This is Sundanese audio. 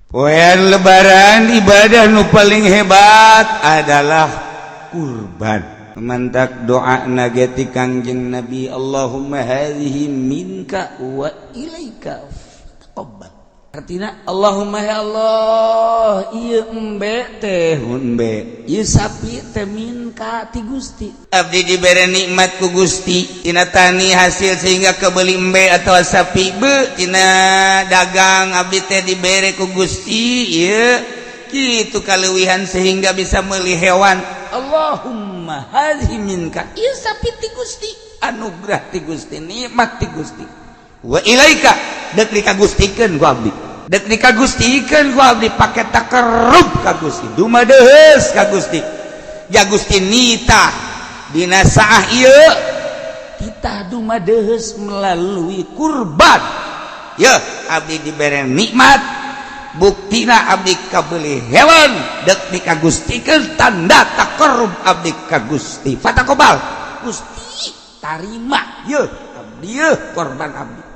Poean Lebaran, ibadah nu paling hebat adalah kurban. Mantak doa nageti Kangjeng Nabi, "Allahumma hadhihi minka wa ilaika taqabbal." Artinya, Allahumma, ya Allah, ieu embe teh, embe ieu, sapi teh, minka ti Gusti, abdi dibere nikmat ku Gusti tina tani hasil sehingga kebeli embe atau sapi be, tina dagang abdi teh dibere ku Gusti ieu kitu kaleuwihan sehingga bisa meuli hewan. Allahumma hadhihi minka, ieu sapi ti Gusti, anugerah ti Gusti, nikmat ti Gusti, wa ilaika, dek dikagustikeun ku abdi, dek dikagustikeun ku abdi, pake takarrub ka Gusti, dumadeheus ka Gusti. Ya Gusti, nita dina saah ieu kita dumadeheus melalui kurban ya, abdi dibere nikmat, buktina abdi kabeli hewan, dek dikagustikeun, tanda takarrub abdi ka Gusti. Fataqobal, Gusti tarima ye abdi, ye korban abdi.